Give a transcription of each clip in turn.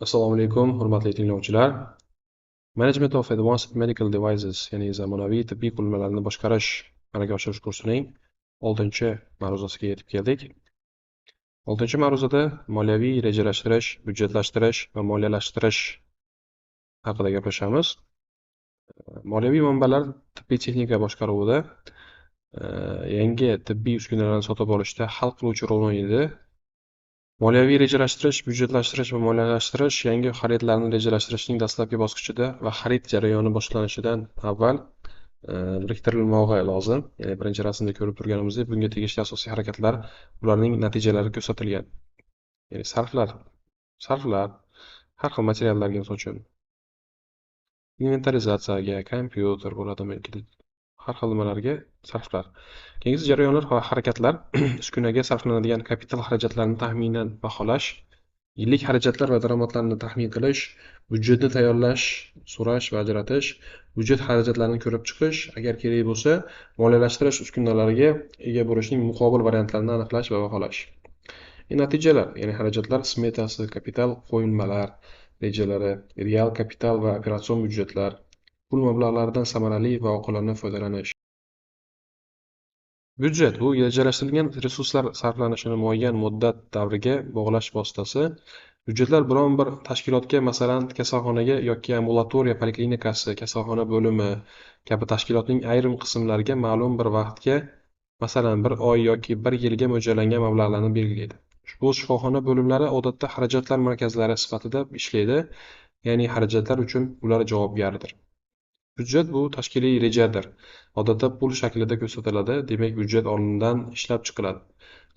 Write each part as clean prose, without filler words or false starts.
Assalomu alaykum, hurmatli tinglovchilar. Management of Advanced Medical Devices, ya'ni zamonaviy tibbiy qurilmalarni boshqarish amalga oshirish kursining 6-ma'ruzasiga yetib keldik. 6-ma'ruzada moliyaviy rejalashtirish, byudjetlashtirish va moliyalashtirish haqida gaplashamiz. Moliyaviy manbalar tibbiy texnika boshqaruvida yangi tibbiy uskunalarni sotib olishda hal qiluvchi rol o'ynaydi. Moliyaviy rejalashtirish, byudjetlashtirish va moliyalashtirish yangi xaridlarni rejalashtirishning dastlabki bosqichida va xarid jarayoni boshlanishidan avval biriktirilmog'i lozim. Ya'ni birinchi rasmda ko'rib turganimizdek, bunga tegishli asosiy harakatlar, ularning natijalari ko'rsatilgan. Ya'ni sarflar har xil materiallarga, misol uchun, inventarizatsiyaga, kompyuter bo'ladimi, har xil nimalarga sarflar. Keyingisi jarayonlar va harakatlar: uskunaga sarflanadigan kapital xarajatlarni taxminan baholash, yillik xarajatlar va daromadlarni taxmin qilish, byudjetni tayyorlash, so'rash va ajratish, byudjet xarajatlarini ko'rib chiqish, agar kerak bo'lsa, moliyalashtirish uskunalariga ega bo'lishning muqobil variantlarini aniqlash va baholash. Natijalar, ya'ni xarajatlar smetasi, kapital qo'yilmalar rejalari, real kapital va operatsion byudjetlar, pul mablag'laridan samarali va oqilona foydalanish. Byudjet bu rejalashtirilgan resurslar sarflanishini muayyan muddat davriga bog'lash vositasi. Byudjetlar biron bir tashkilotga, masalan, kasalxonaga yoki ambulatoriya poliklinikasi, kasalxona bo'limi kabi tashkilotning ayrim qismlariga ma'lum bir vaqtga, masalan, bir oy yoki bir yilga mo'ljallangan mablag'larni belgilaydi. Ushbu shifoxona bo'limlari odatda xarajatlar markazlari sifatida ishlaydi, ya'ni xarajatlar uchun ular javobgardir. Byudjet bu tashkiliy rejadir. Odatda pul shaklida ko'rsatiladi, demak, byudjet oldindan ishlab chiqiladi.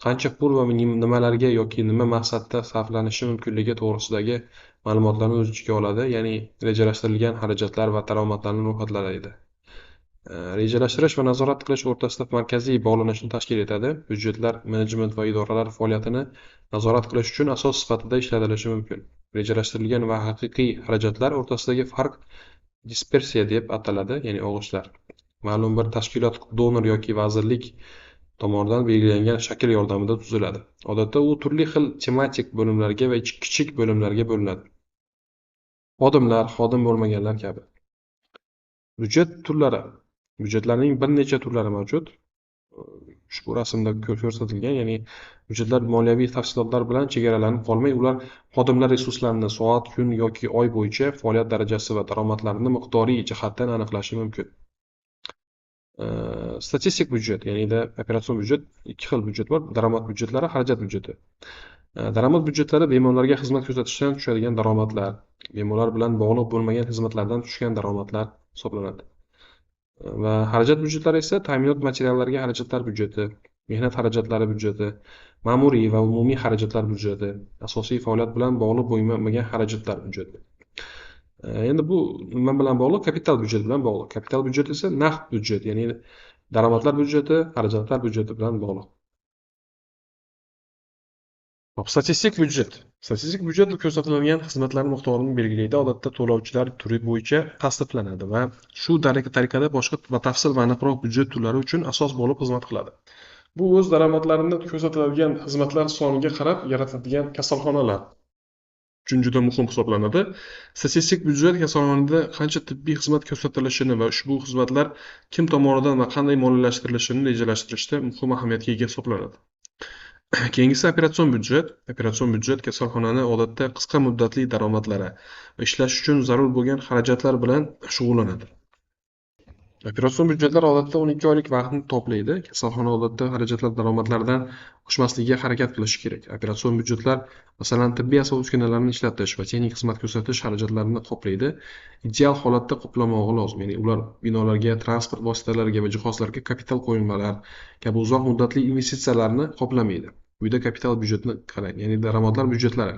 Qancha pul va nimalarga yoki nima maqsadda sarflanishi mumkinligi to'g'risidagi ma'lumotlarni o'z ichiga oladi, ya'ni rejalashtirilgan xarajatlar va daromadlarni ro'yxatlaydi. Rejalashtirish va nazorat qilish o'rtasida markaziy bog'lanishni tashkil etadi. Byudjetlar menejment va idoralar faoliyatini nazorat qilish uchun asos sifatida ishlatilishi mumkin. Rejalashtirilgan va haqiqiy xarajatlar o'rtasidagi farq dispersiya deb ataladi, ya'ni og'ishlar. Ma'lum bir tashkilot, donor yoki vazirlik tomonidan belgilangan shakl yordamida tuziladi. Odatda u turli xil tematik bo'limlarga va kichik bo'limlarga bo'linadi. Xodimlar, xodim bo'lmaganlar kabi. Byudjet turlari. Byudjetlarning bir necha turlari mavjud. Ushbu rasmda ko'rsatilgan, ya'ni byudjetlar moliyaviy tafsilotlar bilan chegaralanib qolmay, ular xodimlar resurslarini soat, kun yoki oy bo'yicha faoliyat darajasi va daromadlarini miqdoriy jihatdan aniqlashi mumkin. Statistik byudjet, ya'ni operatsion byudjet, ikki xil byudjet bor: daromad byudjetlari, xarajat byudjeti. Daromad byudjetlari bemorlarga xizmat ko'rsatishdan tushadigan daromadlar, bemorlar bilan bog'liq bo'lmagan xizmatlardan tushgan daromadlar hisoblanadi. Va xarajat byudjetlari esa ta'minot materiallariga xarajatlar byudjeti, mehnat xarajatlari byudjeti, ma'muriy va umumiy xarajatlar byudjeti, asosiy faoliyat bilan bog'liq bo'lmagan xarajatlar byudjeti. Endi bu nima bilan bog'liq? Kapital byudjet bilan bog'liq. Kapital byudjet esa naqd byudjet, ya'ni daromadlar byudjeti, xarajatlar byudjeti bilan bog'liq. Hop, statistik byudjet. Statistik byudjet ko'rsatiladigan xizmatlar miqdorini belgilaydi. Odatda to'lovchilar turi bo'yicha tasniflanadi va shu tariqada boshqa batafsil va aniqroq byudjet turlari uchun asos bo'lib xizmat qiladi. Bu o'z daromadlarini ko'rsatiladigan xizmatlar soniga qarab yaratiladigan kasalxonalar uchun juda muhim hisoblanadi. Statistik byudjet kasalxonada qancha tibbiy xizmat ko'rsatilishini va ushbu xizmatlar kim tomonidan va qanday moliyalashtirilishini rejalashtirishda muhim ahamiyatga ega hisoblanadi. Keyingisi operatsion byudjet. Operatsion byudjet kasalxonani odatda qisqa muddatli daromadlari va ishlash uchun zarur bo'lgan xarajatlar bilan shug'ullanadi. Operatsion byudjetlar odatda 12 oylik vaqtni toplaydi. Kasalxona odatda xarajatlar daromadlardan oshmasligiga harakat qilishi kerak. Operatsion byudjetlar, masalan, tibbiy asbob uskunalarini ishlatish va texnik xizmat ko'rsatish xarajatlarini qoplaydi. Ideal holatda qoplamog'i lozim. Ya'ni ular binolarga, transport vositalariga va jihozlarga kapital qo'yilmalar kabi uzoq muddatli investitsiyalarni qoplamaydi. Uyda kapital byudjetni qarang, ya'ni daromadlar byudjetlari.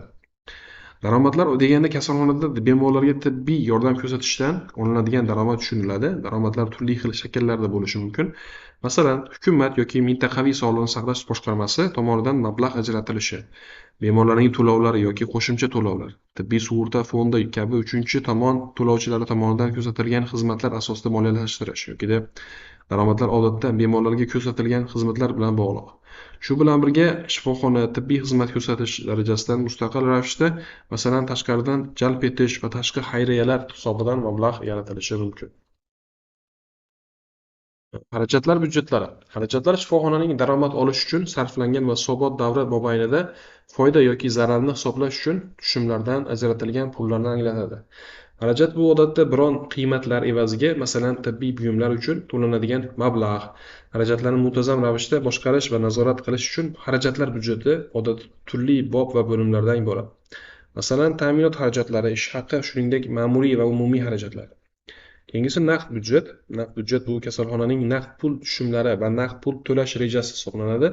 Daromadlar deganda kasalxonada bemorlarga tibbiy yordam ko'rsatishdan olinadigan daromad tushuniladi. Daromadlar turli xil shakllarda bo'lishi mumkin. Masalan, hukumat yoki mintaqaviy sog'liqni saqlash boshqarmasi tomonidan mablag' ajratilishi, bemorlarning to'lovlari yoki qo'shimcha to'lovlar, tibbiy sug'urta fondi kabi uchinchi tomon to'lovchilari tomonidan ko'rsatilgan xizmatlar asosida moliyalashtirish yokida daromadlar odatda bemorlarga ko'rsatilgan xizmatlar bilan bog'liq. Shu bilan birga shifoxona tibbiy xizmat ko'rsatish darajasidan mustaqil ravishda, masalan, tashqaridan jalb etish va tashqi xayriyalar hisobidan mablag' yaratilishi mumkin. Xarajatlar byudjetlari. Xarajatlar shifoxonaning daromad olish uchun sarflangan va hisobot davri mobaynida foyda yoki zararni hisoblash uchun tushumlardan ajratilgan pullarni anglatadi. Xarajat bu odatda biron qiymatlar evaziga, masalan, tibbiy buyumlar uchun to'lanadigan mablag'. Xarajatlarni muntazam ravishda boshqarish va nazorat qilish uchun xarajatlar byudjeti odatda turli bob va bo'limlardan iborat. Masalan, ta'minot xarajatlari, ish haqi, shuningdek, ma'muriy va umumiy xarajatlar. Keyingisi naqd byudjet. Naqd byudjet bu kasalxonaning naqd pul tushumlari va naqd pul to'lash rejasi hisoblanadi.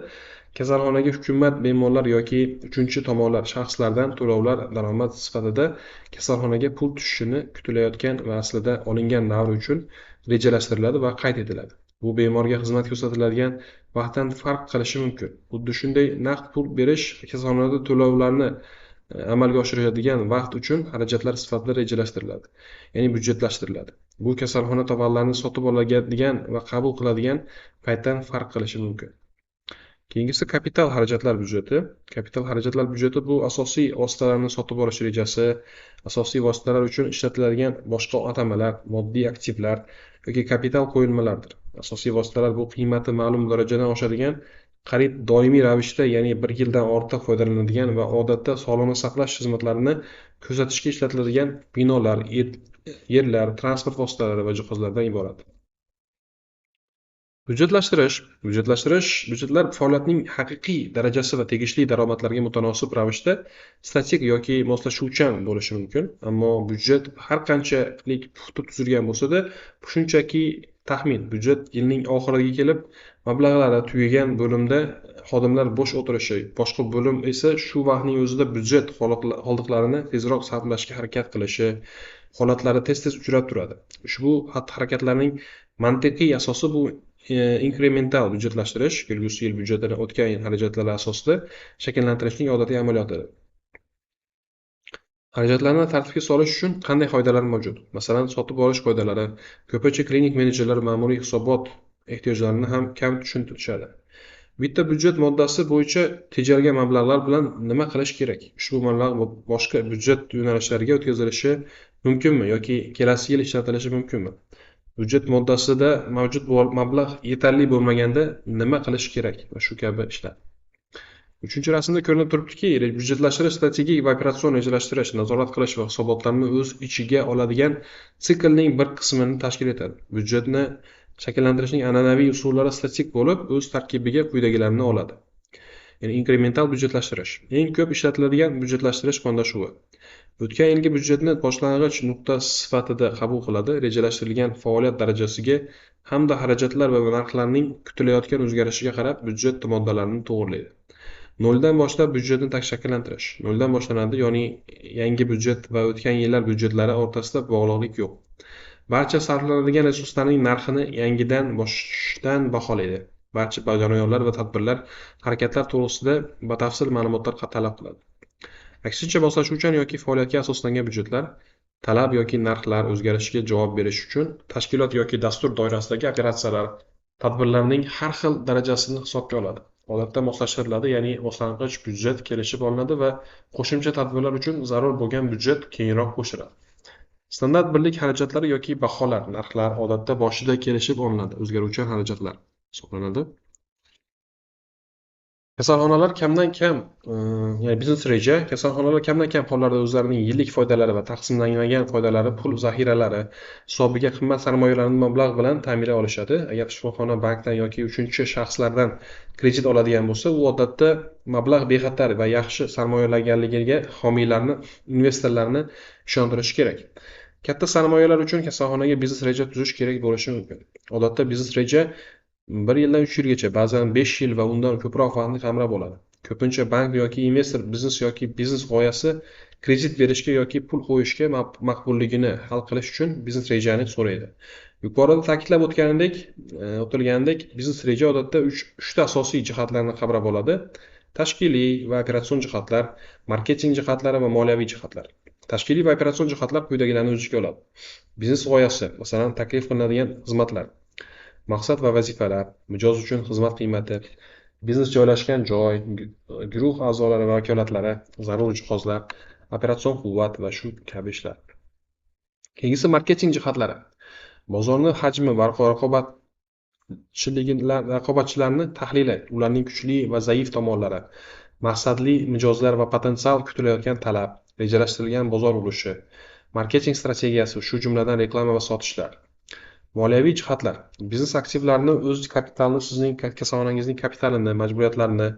Kasalxonaga hukumat, bemorlar yoki uchinchi tomonlar, shaxslardan to'lovlar daromad sifatida kasalxonaga pul tushishini kutilayotgan va aslida olingan davr uchun rejalashtiriladi va qayd etiladi. Bu bemorga xizmat ko'rsatiladigan vaqtdan farq qilishi mumkin. Xuddi shunday naqd pul berish kasalxonada to'lovlarni amalga oshiradigan vaqt uchun xarajatlar sifatida rejalashtiriladi, ya'ni byudjetlashtiriladi. Bu kasalxona tovarlarini sotib oladigan va qabul qiladigan paytdan farq qilishi mumkin. Keyingisi kapital xarajatlar byudjeti. Kapital xarajatlar byudjeti bu asosiy vositalarni sotib olish rejasi, asosiy vositalar uchun ishlatiladigan boshqa atamalar, moddiy aktivlar yoki kapital qo'yilmalardir. Asosiy vositalar bu qiymati ma'lum darajadan oshadigan, qariyb doimiy ravishda, ya'ni bir yildan ortiq foydalanadigan va odatda sog'liqni saqlash xizmatlarini ko'rsatishga ishlatiladigan binolar, yerlar, transport vositalari va jihozlardan iborat. Byudjetlashtirish. Byudjetlashtirish byudjetlar faoliyatning haqiqiy darajasi va tegishli daromadlarga mutanosib ravishda statik yoki moslashuvchan bo'lishi mumkin. Ammo byudjet har qanchalik puxta tuzilgan bo'lsa-da, bu shunchaki taxmin. Byudjet yilning oxiriga kelib mablag'lari tugagan bo'limda xodimlar bo'sh o'tirishi, boshqa bo'lim esa shu vaqtning o'zida byudjet qoldiqlarini tezroq sarflashga harakat qilishi holatlari tez-tez uchrab turadi. Ushbu xatti-harakatlarning mantiqiy asosi bu inkremental byudjetlashtirish, kelgusi yil byudjetini o'tgan yil xarajatlari asosida shakllantirishning odatiy amaliyotidir. Xarajatlarni tartibga solish uchun qanday qoidalar mavjud? Masalan, sotib olish qoidalari. Ko'pincha klinik menejerlar ma'muriy hisobot ehtiyojlarini ham kam tushuntirishadi. Bitta byudjet moddasi bo'yicha tejalgan mablag'lar bilan nima qilish kerak? Ushbu mablag' boshqa byudjet yo'nalishlariga o'tkazilishi mumkinmi yoki kelasi yil ishlatilishi mumkinmi? Byudjet moddasida mavjud mablag' yetarli bo'lmaganda nima qilish kerak va shu kabi ishlar. Uchinchi rasmda ko'rinib turibdiki, byudjetlashtirish strategik va operatsion rejalashtirish, nazorat qilish va hisobotlarni o'z ichiga oladigan siklning bir qismini tashkil etadi. Byudjetni shakllantirishning an'anaviy usullari statik bo'lib, o'z tarkibiga quyidagilarni oladi. Ya'ni inkremental byudjetlashtirish. Eng ko'p ishlatiladigan byudjetlashtirish yondashuvi. O'tgan yilgi byudjetni boshlang'ich nuqta sifatida qabul qiladi, rejalashtirilgan faoliyat darajasiga hamda xarajatlar va narxlarning kutilayotgan o'zgarishiga qarab byudjet moddalarini to'g'rilaydi. Noldan boshlab byudjetni shakllantirish. Noldan boshlanadi, ya'ni yangi byudjet va o'tgan yillar byudjetlari o'rtasida bog'liqlik yo'q. Barcha sarflanadigan resurslarning narxini yangidan boshdan baholaydi. Barcha jarayonlar va tadbirlar, harakatlar to'g'risida batafsil ma'lumotlar talab qiladi. Aksincha, moslashuvchan yoki faoliyatga asoslangan byudjetlar talab yoki narxlar o'zgarishiga javob berish uchun tashkilot yoki dastur doirasidagi operatsiyalar, tadbirlarning har xil darajasini hisobga oladi. Odatda moslashtiriladi, ya'ni boshlang'ich byudjet kelishib olinadi va qo'shimcha tadbirlar uchun zarur bo'lgan byudjet keyinroq qo'shiladi. Standart birlik xarajatlari yoki baholar, narxlar odatda boshida kelishib olinadi, o'zgaruvchan xarajatlar hisoblanadi. Kasalxonalar kamdan kam, ya'ni biznes reja, kasalxonalar kamdan kam hollarda o'zlarining yillik foydalari va taqsimlanmagan foydalari pul zaxiralari hisobiga qimmat sarmoyalarni mablag' bilan ta'minlay olishadi. Agar shifoxona bankdan yoki uchinchi shaxslardan kredit oladigan bo'lsa, u odatda mablag' bexatar va yaxshi sarmoyalanganligiga homiylarni, investorlarni ishontirishi kerak. Katta sarmoyalar uchun kasalxonaga biznes reja tuzish kerak bo'lishi mumkin. Odatda biznes reja 1 yildan 3 yilgacha, ba'zan 5 yil va undan ko'proq vaqtni qamrab oladi. Ko'pincha bank yoki investor biznes yoki biznes g'oyasi kredit berishga yoki pul qo'yishga maqbulligini hal qilish uchun biznes rejani so'raydi. Yuqorida ta'kidlab o'tilganidek, biznes reja odatda uchta asosiy jihatlarni qamrab oladi: tashkiliy va operatsion jihatlar, marketing jihatlari va moliyaviy jihatlar. Tashkiliy va operatsion jihatlar quyidagilarni o'z ichiga oladi: biznes g'oyasi, masalan, taklif qilinadigan xizmatlar, maqsad va vazifalar, mijoz uchun xizmat qiymati, Biznes joylashgan joy, guruh a'zolari va vakolatlari, zarur jihozlar, operatsion quvvat va shu kabi ishlar. Keyingisi marketing jihatlari. Bozorni hajmi va raqobatchilarni tahlili, ularning kuchli va zaif tomonlari, maqsadli mijozlar va potensial kutilayotgan talab, rejalashtirilgan bozor ulushi, marketing strategiyasi, shu jumladan reklama va sotishlar. Moliyaviy jihatlar. Biznes aktivlarini, o'z kapitalini, sizning kasalxonangizning kapitalini, majburiyatlarini,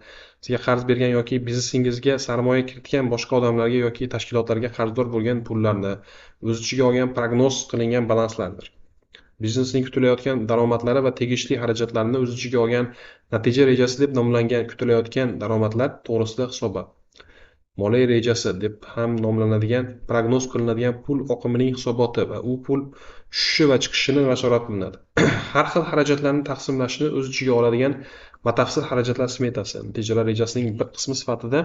sizga qarz bergan yoki biznesingizga sarmoya kiritgan boshqa odamlarga yoki tashkilotlarga qarzdor bo'lgan pullarni o'z ichiga olgan prognoz qilingan balanslardir. Biznesning kutilayotgan daromadlari va tegishli xarajatlarni o'z ichiga olgan natija rejasi deb nomlangan kutilayotgan daromadlar to'g'risida hisobot. Moliya rejasi deb ham nomlanadigan prognoz qilinadigan pul oqimining hisoboti va u pul tushishi va chiqishini bashorat qilinadi. Har xil xarajatlarni taqsimlashni o'z ichiga oladigan batafsil xarajatlar smetasi, natijalar rejasining bir qismi sifatida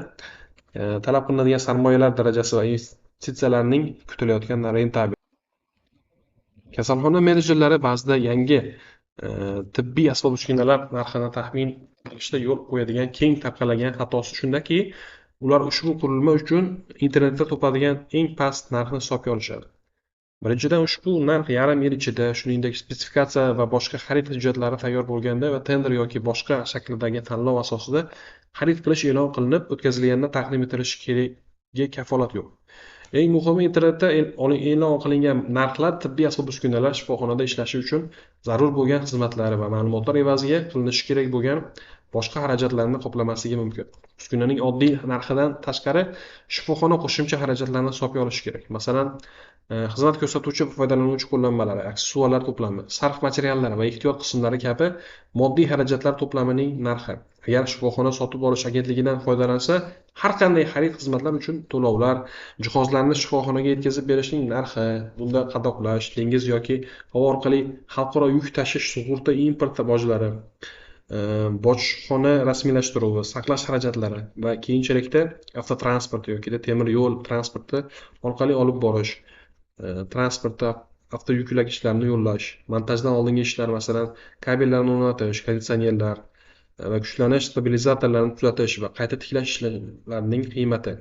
talab qilinadigan sarmoyalar darajasi va investitsiyalarning kutilayotgan rentabel. Kasalxona menejerlari ba'zida yangi tibbiy asbob-uskunalar narxini taxmin qilishda yo'l qo'yadigan keng tarqalgan xatosi shundaki, ular ushbu qurilma uchun internetda topadigan eng past narxni hisobga olishadi. Birinchidan, ushbu narx yarim yil ichida, shuningdek, spesifikatsiya va boshqa xarid hujjatlari tayyor bo'lganda va tender yoki boshqa shakldagi tanlov asosida xarid qilish e'lon qilinib, o'tkazilganda taqdim etilishi keragiga kafolat yo'q. Eng muhimi, internetda e'lon qilingan narxlar tibbiy asbob-uskunalar shifoxonada ishlashi uchun zarur bo'lgan xizmatlar va ma'lumotlar evaziga qilinishi kerak bo'lgan boshqa xarajatlarni qoplamasligi mumkin. Uskunaning oddiy narxidan tashqari shifoxona qo'shimcha xarajatlarni hisobga olishi kerak. Masalan, xizmat ko'rsatuvchi foydalanuvchi qo'llanmalari, aksessuarlar to'plami, sarf materiallari va ehtiyot qismlari kabi moddiy xarajatlar to'plamining narxi. Agar shifoxona sotib olish agentligidan foydalansa, har qanday xarid xizmatlar uchun to'lovlar, jihozlarni shifoxonaga yetkazib berishning narxi, bunda qadoqlash, dengiz yoki havo orqali xalqaro yuk tashish, sug'urta, import bojlari, bojxona rasmiylashtiruvi, saqlash xarajatlari va keyinchalikda avtotransport yoki temir yo'l transporti orqali olib borish, transportda avtoyuklagichlarni yo'llash, montajdan oldingi ishlar, masalan, kabellarni o'rnatish, konditsionerlar va kuchlanish stabilizatorlarini tuzatish va qayta tiklash ishlarining qiymati,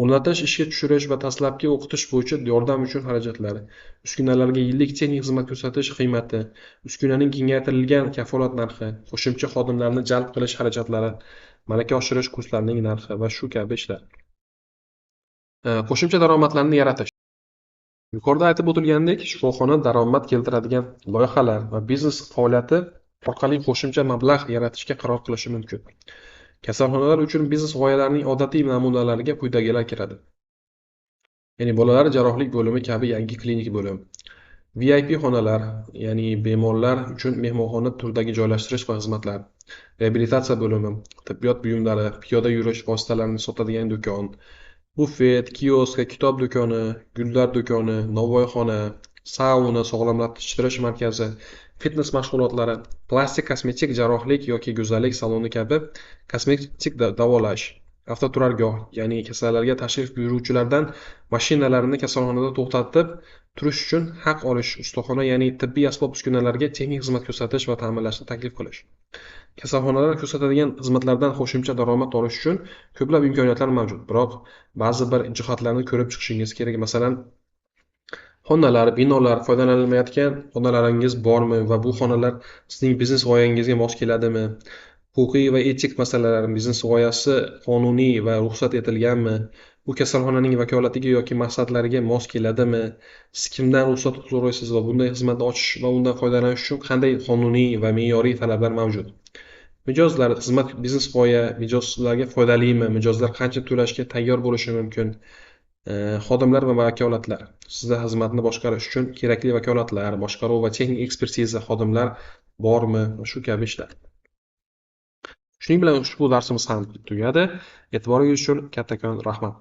o'rnatish, ishga tushirish va dastlabki o'qitish bo'yicha yordam uchun xarajatlar, uskunalarga yillik texnik xizmat ko'rsatish qiymati, uskunaning kengaytirilgan kafolat narxi, qo'shimcha xodimlarni jalb qilish xarajatlari, malaka oshirish kurslarining narxi va shu kabi ishlar. Qo'shimcha daromadlarni yaratish. Yuqorida aytib o'tilgandek, shifoxona daromad keltiradigan loyihalar va biznes faoliyati orqali qo'shimcha mablag' yaratishga qaror qilishi mumkin. Kasalxonalar uchun biznes g'oyalarining odatiy namunalariga quyidagilar kiradi. Ya'ni bolalar jarrohlik bo'limi kabi yangi klinik bo'lim, VIP xonalar, ya'ni bemorlar uchun mehmonxona turidagi joylashtirish va xizmatlar, reabilitatsiya bo'limi, tibbiyot buyumlari, piyoda yurish vositalarini sotadigan do'kon, bufet, kiosk, kitob do'koni, gullar do'koni, novvoyxona, sauna, sog'lomlashtirish markazi, fitness mashg'ulotlari, plastik kosmetik jarrohlik yoki go'zallik saloni kabi kosmetik davolash, avtoturargoh, ya'ni kasallarga tashrif buyuruvchilardan mashinalarini kasalxonada to'xtatib turish uchun haq olish, ustaxona, ya'ni tibbiy asbob-uskunalarga texnik xizmat ko'rsatish va ta'mirlashni taklif qilish. Kasalxonalar ko'rsatadigan xizmatlardan qo'shimcha daromad olish uchun ko'plab imkoniyatlar mavjud, biroq ba'zi bir jihatlarni ko'rib chiqishingiz kerak. Masalan, xonalar, binolar, foydalanilmayotgan xonalaringiz bormi va bu xonalar sizning biznes g'oyangizga mos keladimi? Huquqiy va etik masalalar, biznes g'oyasi qonuniy va ruxsat etilganmi? Bu kasalxonaning vakolatiga yoki maqsadlariga mos keladimi? Siz kimdan ruxsat so'raysiz va bunday xizmatni ochish va undan foydalanish uchun qanday qonuniy va me'yoriy talablar mavjud? Mijozlar, xizmat, biznes g'oya mijozlarga foydalimi? Mijozlar qancha to'lashga tayyor bo'lishi mumkin? Xodimlar va vakolatlar. Sizda xizmatni boshqarish uchun kerakli vakolatlar, boshqaruv va texnik ekspertiza xodimlar bormi? Shu kabi ishlar. Shuning bilan ushbu darsimiz ham tugadi. E'tiboringiz uchun kattakon rahmat.